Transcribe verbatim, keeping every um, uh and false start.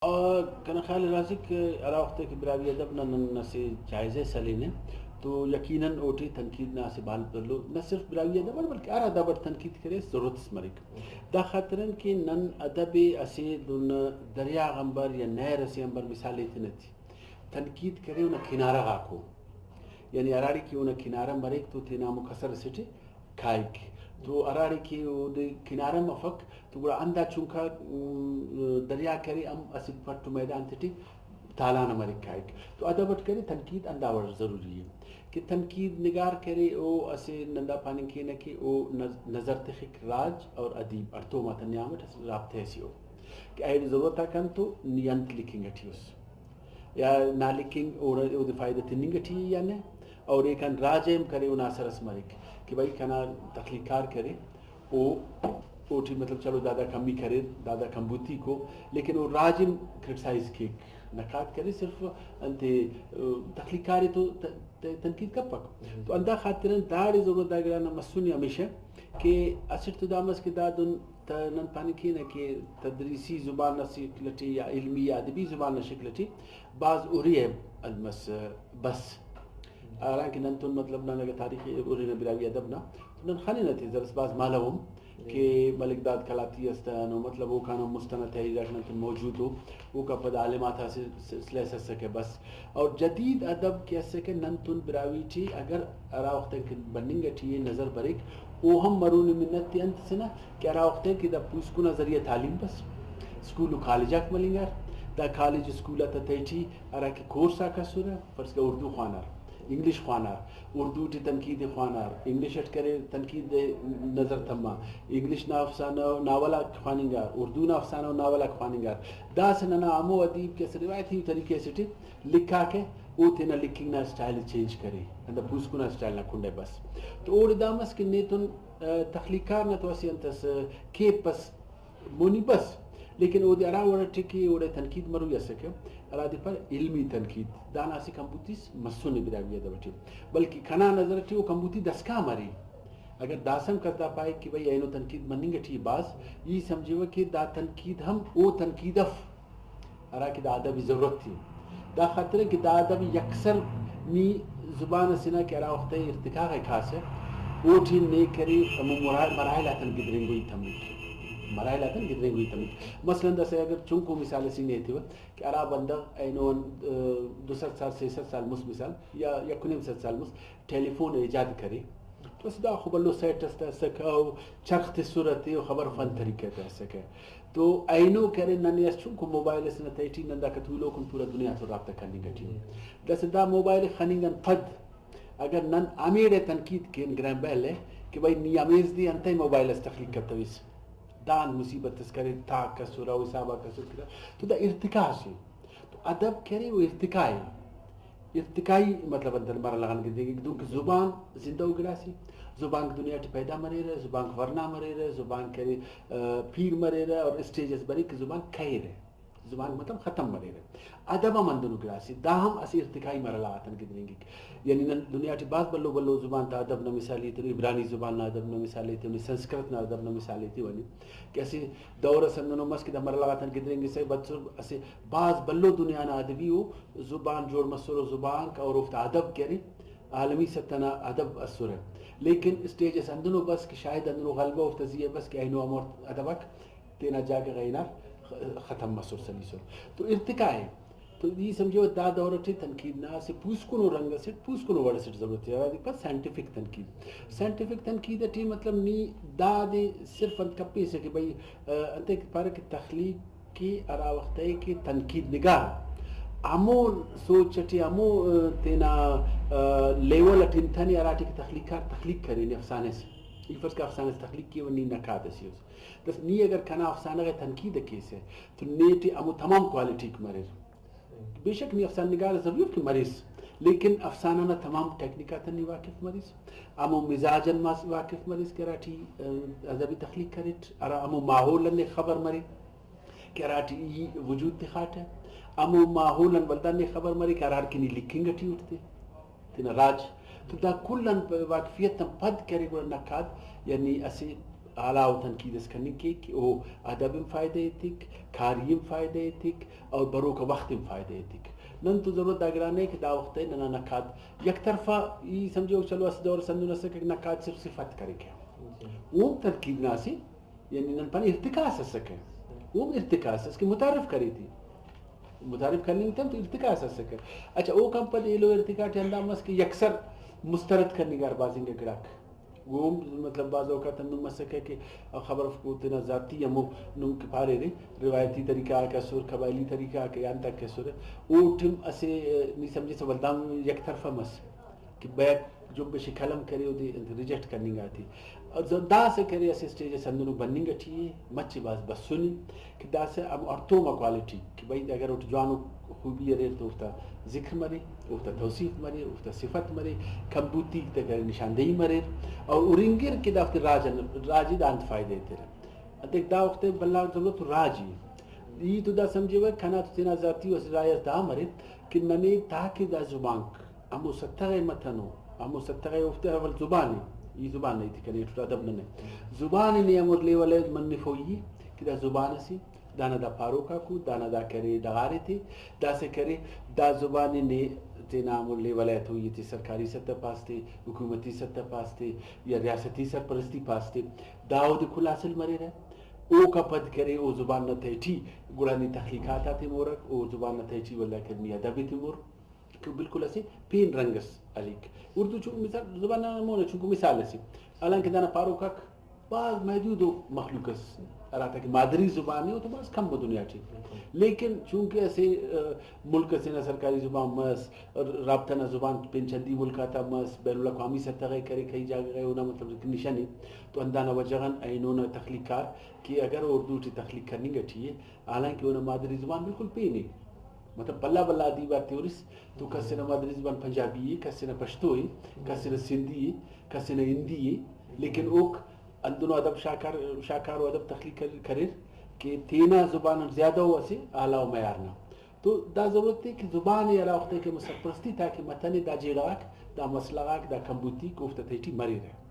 آ، کنا خیال ہے رازق، ہرا وخت کہ براہوئی ادب نا نن اسہ جائزہ ئس ہلینہ تو یقیناً اوٹی تنقید نا اسہ بھاز بھلو، نہ صرف براہوئی ادب اٹ بلکہ ہر ادب اٹ تنقید کرے ضرورت اس مریک۔ دا خاطران کہ نن ادب ءِ اسہ دن دریا غنبر یا نہر اسے آنبار مثال ایتنہ ٹی تنقید کرے اونا کنارہ غاکو، یعنی ہراڑے کہ اونا کنارہ مریک تو تینا ہمو کسر اسے ٹی کائک۔ تو ہراڑے کہ اودے کنارہ مفک تو گڑا ہندا چنکا، م، دریا کرے ہم اسہ پٹ و میدان تیٹی تالان آ مریک کائک۔ تو ادب اٹ کرے تنقید ہندا وڑ ضروری ءِ کہ تنقید نگار کرے او اسہ نن دا پاننگ کینہ کہ او نظ-، نظر تخک راج اور ادیب ہڑتوم آتا نیام اٹ اسہ رابطہ ئسے او کہ ایڑے ضرورت آ کن تو نی انت لکھنگ اٹی اس۔ یا نا لکھنگ اوڑ-، اودے فائدہ تننگ ٹی ءِ یا نہ، اور ایکان راج ءِ ہم کرے اونا اثر اس مریک کہ بھئی کنا تخلیق کار کرے او، اوٹی مطلب چلو دادا کمی کریر، دادا کمبوتیکو، لیکن او راج ہم کرٹیسائز کیک، نقاد کرے، صرف انتے، ا، تخلیق کارے تو ت-، ت-، تنقید کپک۔ تو ہندا خاطران داڑے ضرورت دا گڑا نا مسنے ہمیشہ کہ اسٹ تو دا مس کہ دا دن ت-، نن پاننگ کینہ کہ تدریسی زبان نا شکل ٹی یا علمی یا ادبی زبان نا شکل ٹی بھاز ارے ءِ انت مس بس، حالانکہ نن تون مطلب نن اگہ تاریخ ارے نا براہوئی ادب نا تو نن خننہ تے زرس بھاز مالو ہم کہ ملک داد قلاتی اس تہ ہنو، مطلب اوکان ہم مست ئنا تحریر آک نن تون موجود او، اوکا پد عالم آتا اسہ سلسلہ اس اسکہ بس۔ اور جدید ادب کہ اسکہ نن تون براہوئی ٹی اگر ہرا وخت کہ بننگ ٹی ءِ نظر بریک، او ہم مرون منت تے انت سے نا کہ ہرا وخت کہ دا پوسکن آ ذریعہ تعلیم بس، اسکول و کالج آک ملنگار، دا کالج اسکول آتا تہٹی ہرا کہ کورس آک اسرہ، فرض کہ اردو خوانار، انگلش خوانار، اردو ٹی تنقید ءِ خوانار، انگلش اٹ کرے تنقید ءِ نظر تما، انگلش نا افسانہ و ناول آک خواننگار، اردو نا افسانہ و ناول آک خواننگار۔ داسہ ننا ہمو ادیب کہ اسہ روایتی طریقہ سے ٹی لکھاکہ او تینا لکھنگ نا اسٹائل ءِ چینج کرے، ہندا پوسکن آ اسٹائل نا کنڈ ءِ بس۔ تو اوڑے دا مس کہ نیتون، آ، تخلیق کار نا تو اسہ انت اس کیپ اس مونی بس، لیکن اودے ہرا وڑ اٹی کہ اوڑے تنقید مروئی اسکہ، ہرادے پر علمی تنقید، دانا اسہ کمبوتیس مسنے براہوئی ادب اٹی، بلکہ کنا نظر اٹی او کمبوتی داسکان مرے۔ اگر داسہ ہم کس دا پائک کہ بھئی اینو تنقید مننگ اٹی بھاز، ای سمجھیوہ کہ دا تنقید ہم او تنقید اف ہرا کہ دا ادب ءِ ضرورت ءِ۔ دا خاطر کہ دا ادب یکسر نی زبان اسے نا کہ ہرا وخت ارتقا غا کاسہ، اوٹی نے کرے ہمو مرا-، مراحل آتان گدرینگوئی تمک، مراحل آتان گدرینگوئی تمک۔ مثلاً داسہ اگر چنکو مثال اسے نے ایتیوہ کہ ہرا بندغ اینو، آ، دو سد سال، سے سد سال مست مثال یا یک و نیم سد سال مست ٹیلیفون ایجاد کرے، تو اسہ داخو بھلو سیٹ اس تہ اسکہ، او چرخ تسرہ تے، او خبر فن طریقہ تے اسکہ۔ تو اینو کہ ارے ننے اس چنکو موبائل اسے نا تہٹی نن داکا تولوکن پورا دنیا تو رابطہ کننگ اٹی ان۔ داسہ دا موبائل خننگ آن پد اگر نن ہمیڑے تنقید کین گرین بیل ءِ کہ بھئی نی ہمیز دی انتئے موبائل اس تخلیق کتویس، داہن مصیبت اس کرے، تاک اسرہ، او حساب آک اسر کرہ، تو دا ارتقا اسے۔ تو ادب کہ ارے او ارتقا ءِ۔ ارتقائی مطلب انت مرحلہ غان گدرینگک، دنکہ زبان زندہ ءُ گڑاسے۔ زبانک دنیا ٹی پیدا مریرہ، زبانک ورنا مریرہ، زبانک ارے، آ، پیر مریرہ اور اسٹیج اس بریک کہ زبان کہیرہ۔ زبانک مطلب ختم مریرہ۔ ادب ہم ہندنو گڑاسے، دا ہم اسہ ارتقائی مرحلہ غاتان گدرینگک۔ یعنی نن دنیا ٹی بھاز بھلو بھلو زبان تا ادب نا مثال ایتنو، عبرانی زبان نا ادب نا مثال ایتنو، سنسکرت نا ادب نا مثال ایتیوہ نی کہ اسہ دور اس ہندنو مس کہ دا مرحلہ غاتان گدرینگسہ، بس اسہ بھاز بھلو دنیا نا ادبی ءُ زبان جوڑ مسر و زبانک اور اوفتا ادب کہ ارے عالمی سطح نا ادب اسرہ، لیکن اسٹیج اس ہندنو بس کہ شاید ہندنو غلبہ اوفتا زی آ بس کہ اینو ہمو ادب آک تینا جاگہ غا ہنار، خ-، ختم مسر، سلیسر۔ تو ارتقا ءِ۔ تو ای سمجھو دا دور ٹی تنقید نا اسہ پوسکنو رنگ اسٹ، پوسکنو وڑ اسٹ ضرورت ءِ، ہرادے پاوہ سائنٹیفک تنقید۔ سائنٹیفک تنقید ٹی مطلب نی دادے صرف انت کپیسہ کہ بھئی، آ، انتئے کہ پارہ کہ تخلیق کہ ہرا وخت ءِ کہ تنقید نگار ہمو سوچ ٹی، ہمو، آ، تینا، آ، لیول اٹ ہنتنے ہراٹی کہ تخلیق کار تخلیق کرینے افسانہ سے۔ ای فرض کہ افسانہ سے تخلیق کیوہ، نی نقاد اسے اس۔ بس نی اگر کنا افسانہ غا تنقید کیسہ تو نے ٹی ہمو تمام کوالٹیک مریر۔ بے شک نی افسانہ نگار ضروری اف کہ مریس، لیکن افسانہ نا تمام ٹیکنیک آتان نی واقف مریس، ہمو مزاج آن مس-، واقف مریس کہ ہراٹی، آ، ادبی تخلیق کریٹ، ہرا ہمو ماحول آن نے خبر مرے کہ ہراٹی ای وجود تخاٹہ، ہمو ماحول آن ولدا نے خبر مرے کہ ہراڑکن ای لکھنگ ٹی اٹ تے تینا راج۔ تو دا کل آن واقفیت آن پد کرے گڑا نقاد یعنی اسہ اعلیٰ و تنقید اس کننگ کیک کہ او ادب ہم فائدہ ایتک، قاری ہم فائدہ ایتک اور بروک آ وخت ہم فائدہ ایتک۔ نن تو ضرورت دا گڑا نے کہ دا وخت ننا نقاد یک طرفہ ای سمجھو، چلو اسہ دور اس ہندن اسکہ کہ نقاد صرف صفت کریکہ، او ہم تنقید نا اسہ، یعنی نن پانہ ارتکاس اسکہ، او ہم ارتکاس اس کہ متعارف کرے تے، متعارف کننگ تم تو ارتکاس اسکہ۔ اچھا، اوکان پد ایلو ارتقا ٹی ہندا مس کہ یکسر مسترد کننگ آ بھاز انگا گڑاک۔ گوم مطلب بعض اوقات ہندن مسکہ کہ خبر اف، او تینا ذاتی ہمو نم کہ پاریرے، روایتی طریقہ غاک اسر، قبائلی طریقہ غاک یا انتاک کہ اسرہ، او ٹائم اسہ، نی سمجھسہ ولدام یک طرفہ مس کہ بیک جنبش قلم کرے، اودے انت ریجیکٹ کننگ آتے۔ اور ز-، داسہ کرے اسہ اسٹیج اس ہندنو بننگ اٹی ءِ، مچے بھاز بسنے کہ داسہ ہمو ہڑتوم آ کوالٹی کہ بھئی اگر اوٹی جوانو خوبی اریر تو اوفتا ذکر مرے، اوفتا توصیف مرے، اوفتا صفت مرے، کمبوتیک تہ کرے نشاندہی مریر اور ہرنگر کہ دافتے راج ان-، راج ءِ دا انت فائدہ ایترہ۔ انتئے دا وخت بھلا ضرورت راج ءِ۔ ای تو دا سمجھوہ کنا تو تینا ذاتی و اسہ رائے اس دا مرے کہ ننے تاکہ دا زبانک ہمو ستغ ءِ متنو، ہمو ستغ ءِ اوفتے اول زبان ءِ، ای زبان نا ہیت ءِ کنے ٹٹ ادب ننے۔ زبان ءِ نے ہمو لیول ءِ منفوئی ءِ کہ دا زبان اسے، دانا دا پاروک آکو، دانا دا کرے ڈغار ایتے، داسہ کرے دا زبان ءِ نے تینا ہمو لیول ءِ تو ای تے سرکاری سطح پاس تے، حکومتی سطح پاس تے یا ریاستی سرپرستی پاس تے، دا اودے کل حاصل مریرہ۔ اوکا پد کرے او زبان نا تہٹی گڑا نی تخلیقات آتے مورک، او زبان نا تہٹی ولدا کرے نی ادب ایتے مور۔ تو بالکل اسہ پین رنگ اس ہلیک۔ اردو چون مثال زبان نا مون آ چونکو مثال اسے، حالانکہ دانا پاروک آک بھاز محدود ءُ مخلوق اس ہراتاکہ مادری زبان ءِ، او تو بھاز کم ءُ دنیا ٹی۔ لیکن چونکہ اسہ، آ، ملک اسے نا سرکاری زبان مس، رابطہ نا زبان پین چندی ملک آتا مس، بین الاقوامی سطح غا کرے، کئی جاگہ غا اونا مطلب نشان ءِ، تو ہندانا وجہ غان اینو نا تخلیق کار کہ اگر او اردو ٹی تخلیق کننگ اٹی ءِ، حالانکہ اونا مادری زبان بالکل پین ءِ۔ مطلب بھلا بھلا ادیب آتے ہُرس تو کس ئنا مادری زبان پنجابی ءِ، کس ئنا پشتو ءِ، کس ئنا سندھی ءِ، کس ئنا ہندی ءِ، لیکن اوک ہندنو ادب شاہکار، شاہکار و ادب تخلیق کر-، کریر کہ تینا زبان اٹ زیادہ او اسہ اعلیٰ و معیار نا۔ تو دا ضرورت ءِ کہ زبان ءِ ہرا وخت کہ ہمو سرپرستی تاکہ متنے، دا جیڑہ غاک، دا مسئلہ غاک، دا کمبوتیک اوفتا تہٹی مریرہ۔